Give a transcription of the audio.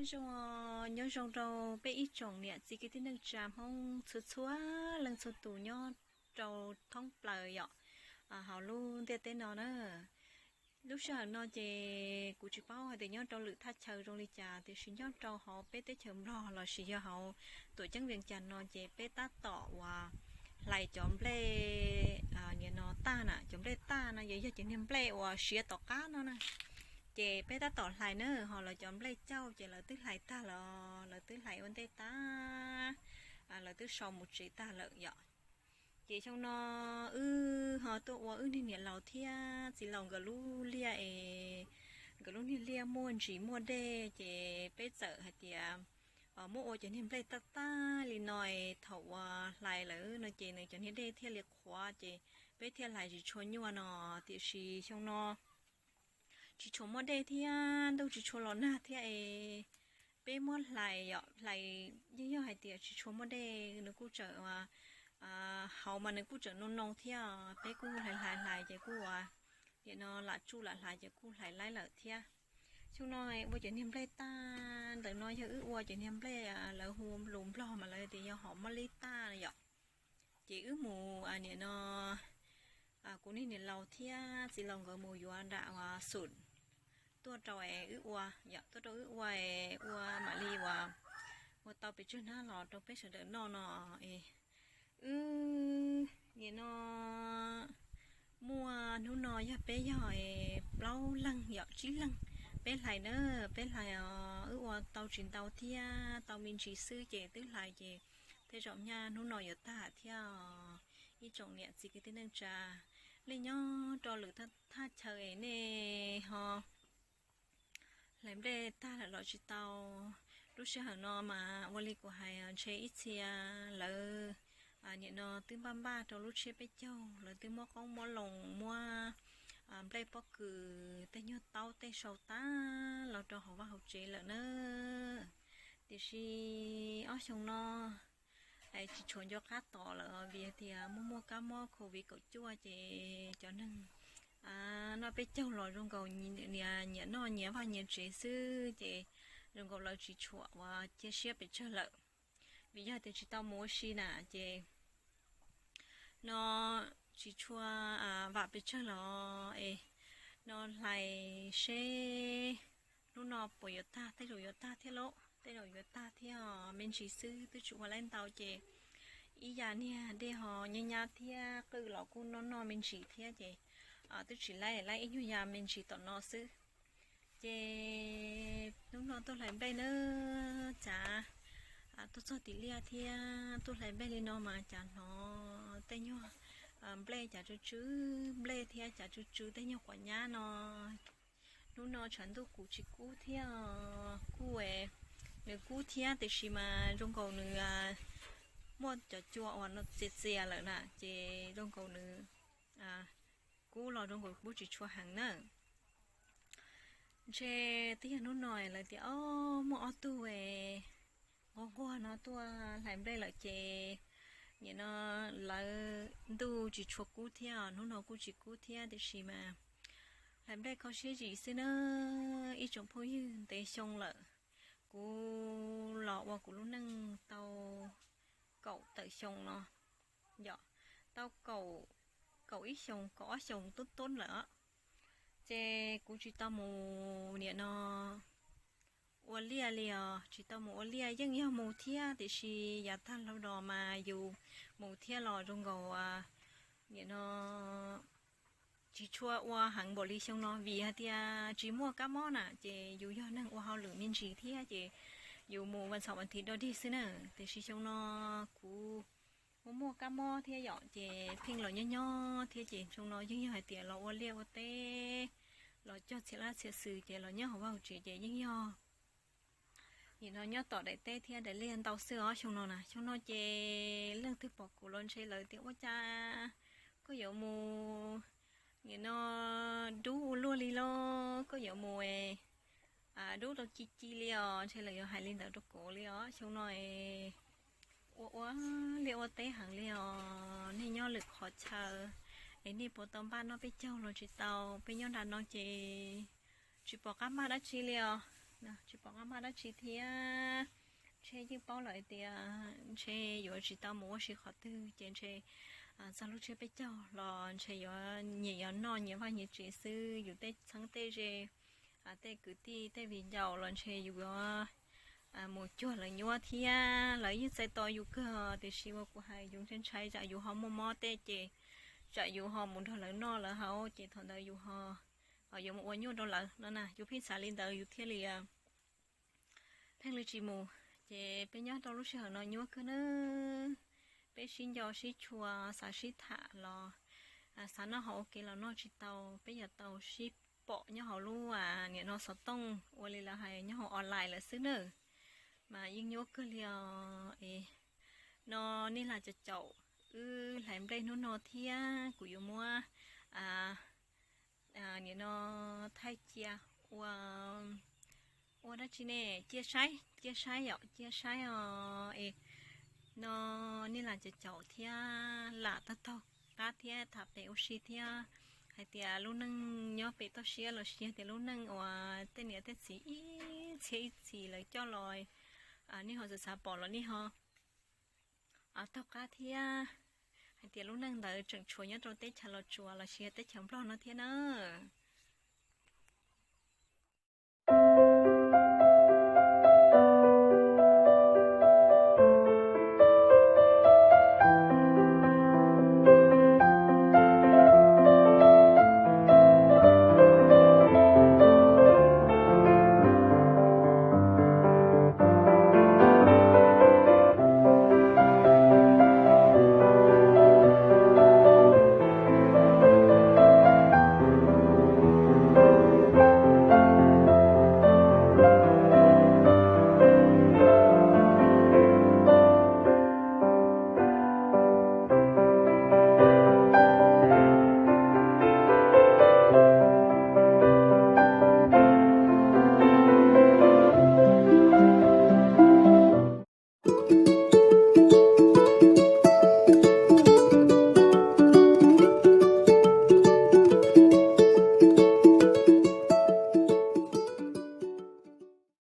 Nyob zoo, nyob zoo rau peb ib tsoom niam txiv kwv tij neej tsa Hmoob txhua txhua leej txhua tus nyob rau thoob plaws yom, hauv lub ntiaj teb no na. Lub sij hawm no ces kuv tsis paub hais tias nyob rau lwm thaj chaw zoo li cas, tiam sis nyob rau hauv peb teb chaws Nplog lossis yog hauv tuam ceeb Vias Cas no ces peb tab tom uas hlais cov nplej, nim no tag na, cov nplej tag no yog, yog cov niag nplej uas siav tom qab no na. Ces peb tab tom hlais na, ho lawv cov nplej cauj ces lawv twb hlais tag los, lawv twb hlais ua ntej tag, lawv twb sau mus tsev tag lawm yom. Ces xyoo no wb ho tuaj ua wb niag niam laus thiab txiv laus nkawd lub liaj es, nkawd lub niag liaj muaj ntsis muaj dej ces peb txawm hais tias muab ua cov niag nplej tag tag li no es thaum uas hlais lawm no ces nws cov niag dej thiaj li qhuav ces peb thiaj hlais tsis tshua nyuaj no. Tiam sis xyoo no tsis tshua muaj dej thiab ntuj tsis tshua los nag thiab es peb muab hlais yom, hlais yeej yog hais tias tsis tshua muaj dej nws kuj tseem, hauv mas nws kuj tseem noo noo thiab, peb kuj hlais hlais hlais ces kuj ua nim no lam tsuj lam hlais ces kuj hlais laib lawm thiab. Xyoo no ua cov niag nplej tag ntawm no yog wb ua cov niag nplej lawv hu lus Nplog mas lawv tias yog hom mab lib tag yom. Ces wb mus nim no, kuv niag niam laus thiab txiv laus nkawd mus yuav nram uas xum tuaj rau es wb ua, yom, tuaj rau wb ua es ua mam li uas ua tau pes tsawg hnab los rau peb sawv daws noj no es wb nim no muaj hnub no yog peb yog plaub leeg yom tsib leeg peb hlais na, peb hlais os wb ua tau tsis ntau thiab tau me ntsis xwb ces twb hlais ces tej zaum nyaj hnub no yuav tag thiab os. Ib tsoom niam txiv kwv tij neej tsa, nej nyob rau lwm thaj chaw es nej ho hlais nplej tag lawm los tsis tau. Lub sij hawm no mas ua li kuv hais ntshe ib txhia lawv nim no twb npaj npaj rau lub tsiab peb caug, lawv twb muab qoob muab loo muab nplej pob kws tej nyuag taub tej sau tag los rau hauv vaj hauv tsev lawm na. Tiam sis ob xyoo no tsis tshuav nco qab tos lawm vim hais tias muaj muaj kab mob covid kaum cuaj ces cov neeg noj peb caug los zoo nkaus nyias noj nyias vaj nyias tsev xwb ces zoo nkaus lawv tsis tshua uas cia siab pes tsawg lawm. Vim yog tias tsis tau mus ua si na ces no tsis tshua vam pes tsawg los es no hlais seb hnub no puas yuav tag, tej zaum yuav tag thiab lauj, tej zaum yuav tag thiab os. Me ntsis xwb twb tsis ua laib ntau ces ib yam niag dej ho nyab nyab thiab qwj los kuj noj noj me ntsis thiab ces twb tsis laib, laib ib nyuag yam me ntsis tom no xwb. Ces hnub no tuaj hlais nplej na, cas tuaj txog tim liaj thiab tuaj hlais nplej li no mas cas hnov tej nyuag nplej cas tsw tsw, nplej thiab cas tsw tsw tej nyuag quav nyab no. Hnub no tshav ntuj kuv tsis kub thiab, kuj nws kub thiab tiam sis mas zoo nkaus nws muaj cov cua uas no txias txias lawm na ces zoo nkaus nws kub los zoo nkaus kub tsis tshua heev na. Ntshe twb yog hnub no lawv tias o muaj ob tug nquag nquag no tuaj hlais nplej lawm ces nim no lawv ntuj tsis tshua kub thiab, hnub no kuj tsis kub thiab tiam sis mas hlais nplej kho siab zim xwb na. Ib tsoom phooj ywg, ntev xyoo lawm kuv los ua kuv lub neej tau kaum tawm xyoo no, yog tau kaum ib xyoos kaum ob xyoos tub tub lawm os. Ces kuv tsis tau mus nim no ua liaj li os, tsis tau mus ua liaj, yeej yog mus thiab tiam sis yav tag los mas yus mus thiab los zoo nkaus nim no tsis tshua ua heev npaum li xyoo no vim hais tias tsis muaj kab mob na ces yus yog neeg ua hauj lwm me ntsis thiab ces yus mus vas txhaum vas thiv dog dig xwb na. Tiam sis xyoo no kuv muaj muaj kab mob thiab yom ces pheej los nyob nyob thiab ces xyoo no yeej yog hais tias los ua liaj ua teb, los cog txhia laj txhia xwm ces los nyob hauv vaj hauv tsev ces yeej yog nim no nyob tom daim teb thiab daim liaj ntau xwb os xyoo no na. Xyoo no ces leej twg pom kuv los ntshe lawv tias ua cas koj yuav mus nim no dub ua luaj li los koj yuav mus dub rau ci ci li os, ntshe lawv yuav hais li ntawd rau kuv li os. Xyoo no ua ua liaj ua teb heev li os. Nej nyob lwm qhov chaw es nej puas tau npaj noj peb caug los tsis tau? Peb nyob nram no ces tsis pom qab npaj dab tsi li os. Tsis pom qab maj dab tsi thiab. Ntshe yeej paub lawm tias ntshe yuav tsis tau mus ua si qhov twg ces ntshe txog lub tsiab peb caug los ntshe yuav nyias yuav noj nyias vaj nyias tsev xwb. Yus tej txheeb tej ze, tej kwv tij tej viv ncaus los ntshe yus yuav mus cuag lawv nyuab thiab. Lawv yeej txais tos yus kawg tiam sis uas kuv hais yus ntshai ntshai tsam yus ho muaj mob tej ces tsam yus ho mus nrog lawv noj lawv haus ces thaum ntawd yus ho yuav mus ua nyuaj rau lawv no na. Yus pheej xav li ntawd yus thiaj li pheej li tsis mus. Ces peb nyob rau lub sij hawm no nyuab kawg na, peb sib nco sib tshua, xav sib tham los xav noj hauv ua ke los noj tsis tau, peb yuav tau sib pom nyob hauv lub, nim no xov tooj ua li lawv hais nyob hauv online lawm xwb na. Mas yeej nyuab kawg li os. No nej lam caum caum wb hlais nplej hnub no thiab kuv yuav muab nim no thaij cia ua, ua dab tsi ne, cia saib, cia saib yom, cia saib os. Es no nej lam caum caum thiab lam tag taug qab thiab tham pem ua si thiab hais tias lub neej nyob pem toj siab los sis tias lub neej uas tej niam tej txiv ib txhiab ib txhis lawv coj los, nej ho xav xav pom los nej ho taug qab thiab hais tias lub neej ntawd tseem tshuav nyob rau teb chaws Los Tsuas los sis teb chaws Nplog no thiab na.